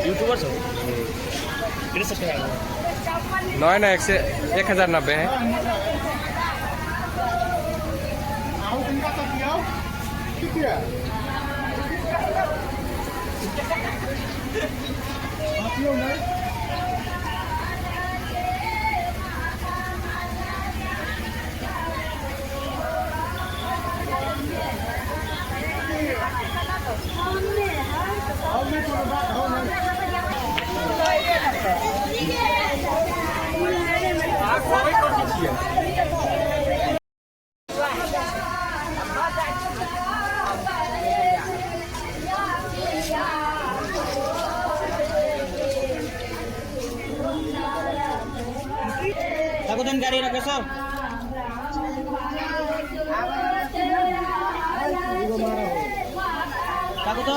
YouTuber हो। कितने subscriber? नौ ना, एक से 1090 है। काकू तन गाड़ी रखे सर। काकू तो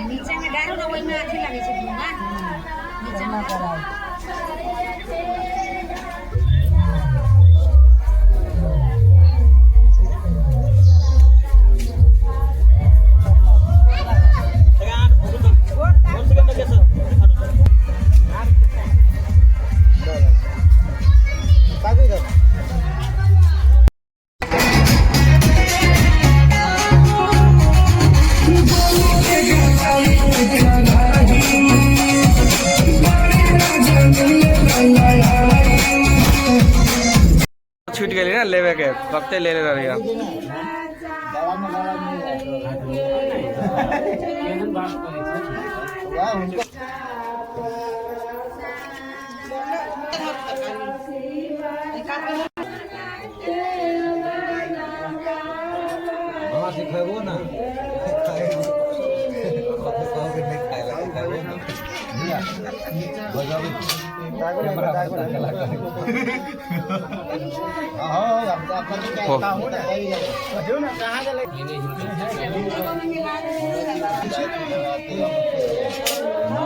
नीचा में डारू ने, ओहिमे अथी लगै छै धुआं नीचा में। छूट गेली ना लेवे के वक्ते ले ले रही। सिखेबो ना,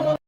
हो।